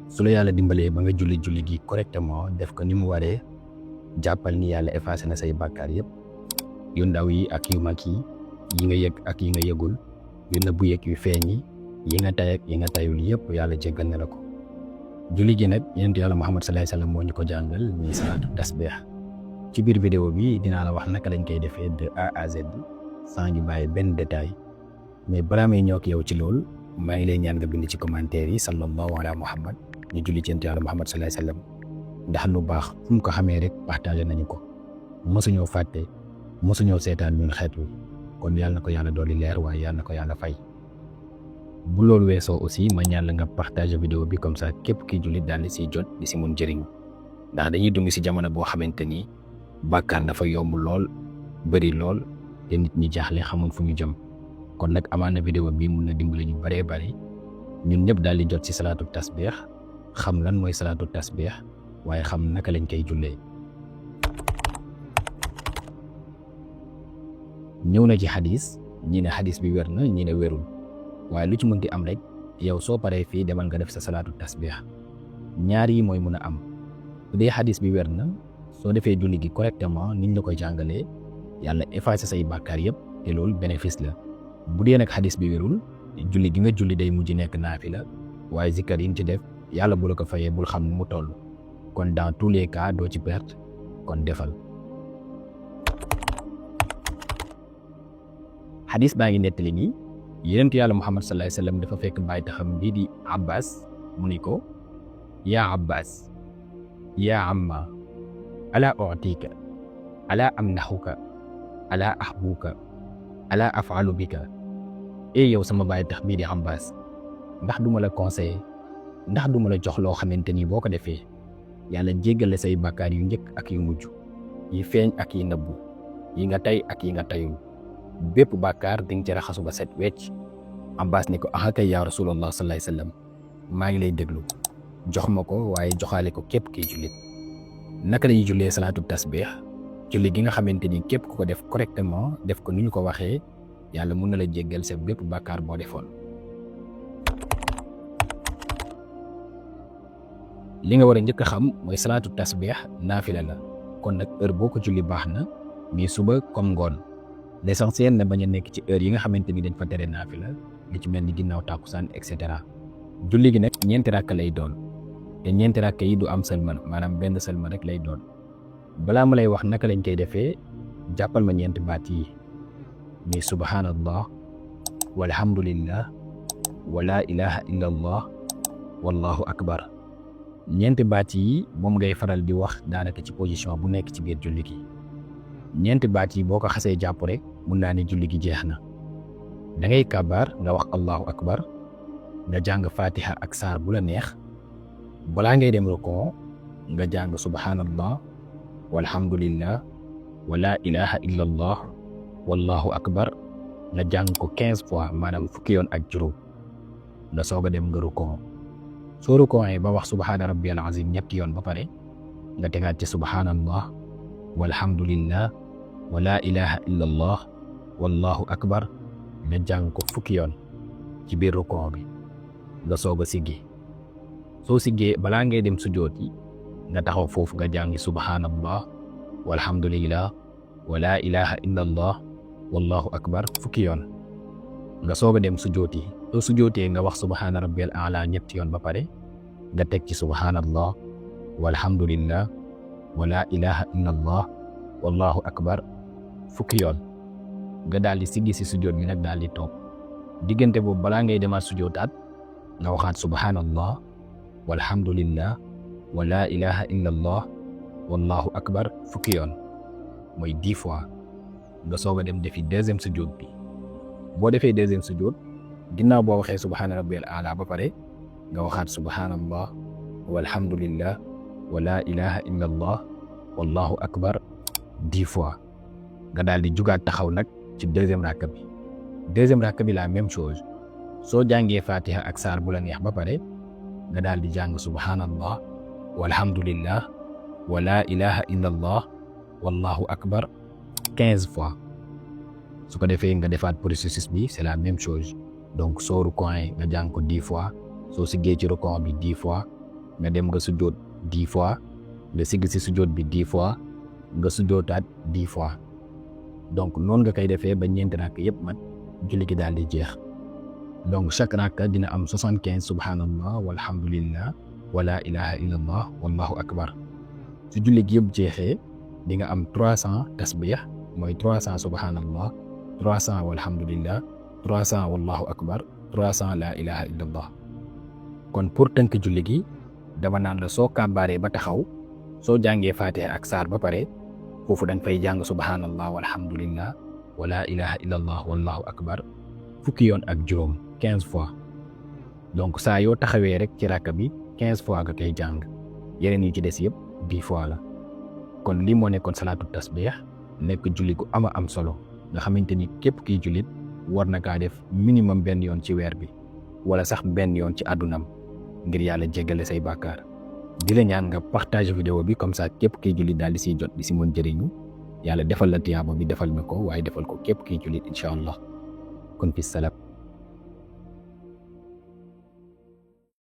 su la yàlla dimbalee ba nga julli gi correctement def ko ni mu waree jàppal ni yàlla effacé na say bàkkaar yëpp yu ndaw yi ak yu mag yi nga yëg ak yi nga yëgul yu nëbbu yeeg yu feeñ yi nga tay ak yi nga tayul yëpp yàlla jéggal na la ko. julli gi nag yonent yàlla Muhammad sallallahu alayhi wasallam moo ñu ko jàngal muy salaatu tasbih. ci biir vidéo bi dinaa la wax naka lañ koy defee de A à Z sans ñu bàyyi benn détail mais balaa may ñëw ak yow ci loolu maa ngi lay ñaan nga bind ci commentaire yi sallallahu ala Muhammad ñu julli ci yonent yàlla Muhammad sallallahu alayhi wasallam ndax lu baax fu mu ko xamee rek partagé nañu ko mosuñoo fàtte mosuñoo seetaan ñun xeet wi kon yàlla na ko yàlla dolli leer waaye yàlla na ko yàlla fay. bu loolu weesoo aussi ma ñaan la nga partager vidéo bi comme ça képp ki jullit daal di siy jot di si mun jëriñ ndax dañuy dund si jamono boo xamante ni bàkkaar dafa yomb lool bëri lool te nit ñi jaaxle xamul fu ñu jëm kon nag amaana vidéo bi mun na dimbali ñu bëree bëri ñun ñëpp daal di jot si salaatu tasbih xam lan mooy salaatu tasbih waaye xam naka lañ koy jullee. ñëw na ci xadis ñi ne xadis bi wér na ñi ne wérul waaye lu ci mënti am rek yow soo paree fii demal nga def sa salaatu tasbih ñaar yi mooy mun a am bu dee xadis bi wér na soo defee julli gi correctement niñ la koy jàngalee yàlla effacé say bàkkaar yëpp te loolu bénéfice la. bu dee nag xadis bi wérul julli gi nga julli day mujj nekk naafila waaye zikkar yi nga ci def yàlla bu la ko fayee bul xam nu mu toll kon dans tous les cas doo ci perte kon defal. xadis baa ngi nettali nii yonent yàlla Muhammad sallallahu alayhi wasallam dafa fekk bàyyi taxam bii di Abbas mu ni ko yaa Abbas yaa amma ala u'tika ala amnahuka ala ahbuka ala af'alu bika yow sama bàyyi tax bii di Abbas ndax duma la conseiller ndax duma la jox loo xamante ni boo ko defee yàlla jéggale say bàkkaar yu njëkk ak yu mujj yi feeñ ak yi nëbbu yi nga tay ak yi nga tayul bépp bàkkaar di nga ci raxasu ba set wecc. Abbas ni ko kay yaa Rasulullah sallallahu alayhi wasallam maa ngi lay déglu jox ma ko waaye joxaale ko képp kiy jullit. naka lañuy jullee salaatu tasbih julli gi nga xamante ni képp ku ko def correctement def ko ni ñu ko waxee yàlla mun na la jéggal sa bépp bàkkaar boo defoon. li nga war a njëkk a xam mooy salaatu tasbih naafila la kon nag heure boo ko julli baax na mais suba comme ngoon. l'essentiel na bañ a nekk ci heure yi nga xamante ni dañ fa tere naafila li ci mel ni ginnaaw tàkkusaan et cetera. julli gi nag ñeenti rakk lay doon te ñeenti rakk yi du am sëlman maanaam benn sëlman rek lay doon. balaa ma lay wax naka lañ koy defee jàppal ma ñeenti baat yi ni subhanallah walhamdulillah wala ilaha illa allah wallahu akbar. ñeenti baat yi moom ngay faral di wax daanaka ci position bu nekk ci biir julli gi. ñeenti baat yi boo ko xasee jàpp rek mun naa ne julli gi jeex na. da ngay kabaar nga wax allahu akbar nga jàng fatiha ak saar bu la neex balaa ngay dem rukoo nga jàng subhanallah walhamdulillah wala ilaha illa allah wallahu akbar nga jàng ko 15 fois maanaam fukki yoon ak juróom nga soog a dem nga rukoo. soo rukoo ba wax subhana rabbiyal azim ñetti yoon ba pare nga tegaat ci subhanallah walhamdulillah wala ilaha illa allah wallahu akbar nga jàng ko fukki yoon ci biir rukoo bi nga soog a siggi. soo siggee balaa ngay dem sujjoot yi nga taxaw foofu nga jàngi subhanallah walhamdulillah wala ilaha illa allah wallahu akbar fukki yoon nga soog a dem sujjoot yi. soo sujjootee nga wax subhana rabbiyal a'la ñetti yoon ba pare nga teg ci subhanallah walhamdulillah wala ilaha illa allah wallahu akbar fukki yoon nga daal di siggi si sujjoot bi nag daal di toog. diggante boobu balaa ngay demaat sujjootaat nga waxaat subhanallah walhamdulillah wala ilaha illa allah wallahu akbar fukki yoon mooy 10 fois nga soog a dem defi deuxième sujjoot bi. boo defee deuxième sujjoot ginnaaw boo waxee subhana rabbiyal a'la ba pare nga waxaat subhanallah walhamdulillah wala ilaha illa allah wallahu akbar 10 fois nga daal di jugaat taxaw nag ci deuxième rakka bi. deuxième rakka bi la même chose soo jàngee fatiha ak saar bu la neex ba pare nga daal di jàng subhanallah walhamdulillah wala ilaha illa allah wallahu akbar 15 fois. su ko defee nga defaat processus bi c'est la même chose donc soo rukoo nga jàng ko 10 fois soo siggee ci rukoo bi 10 fois nga dem nga sujjóot 10 fois nga sigg si sujjóot bi 10 fois nga sujjóotaat 10 fois donc noonu nga koy defee ba ñeenti rakk yëpp mat julli gi daal di jeex donc chaque rakka dina am 75 subhanallah walhamdulillah wala ilaha illallah wallahu akbar su julli gi yëpp jeexee di nga am 300 tasbih mooy 300 subhanallah 300 walhamdulillah 300 wallahu akbar 300 la ilaha illallah kon pour tënk julli gi dama naan la soo kàbbaaree ba taxaw soo jàngee faatiha ak saar ba pare foofu danga fay jàng subhanallah walhamdulillah wala ilaha illallah wallahu akbar fukki yoon ak juróom 15 fois donc saa yoo taxawee rek ci rakka bi 15 fois nga koy jàng yeneen yi ci des yëpp 10 fois la kon lii moo nekkoon salaatu tasbih nekk julli gu ama am solo nga xamante ni képp kiy jullit war na kaa def minimum benn yoon ci weer bi wala sax benn yoon ci àddunam ngir yàlla jéggale say bàkkaar di la ñaan nga partage vidéo bi comme ça képp kiy jullit daal di siy jot di si mën jëriñu yàlla defal la tiyaaba bi defal ma ko waaye defal ko képp kiy jullit incha allah kon fi salaam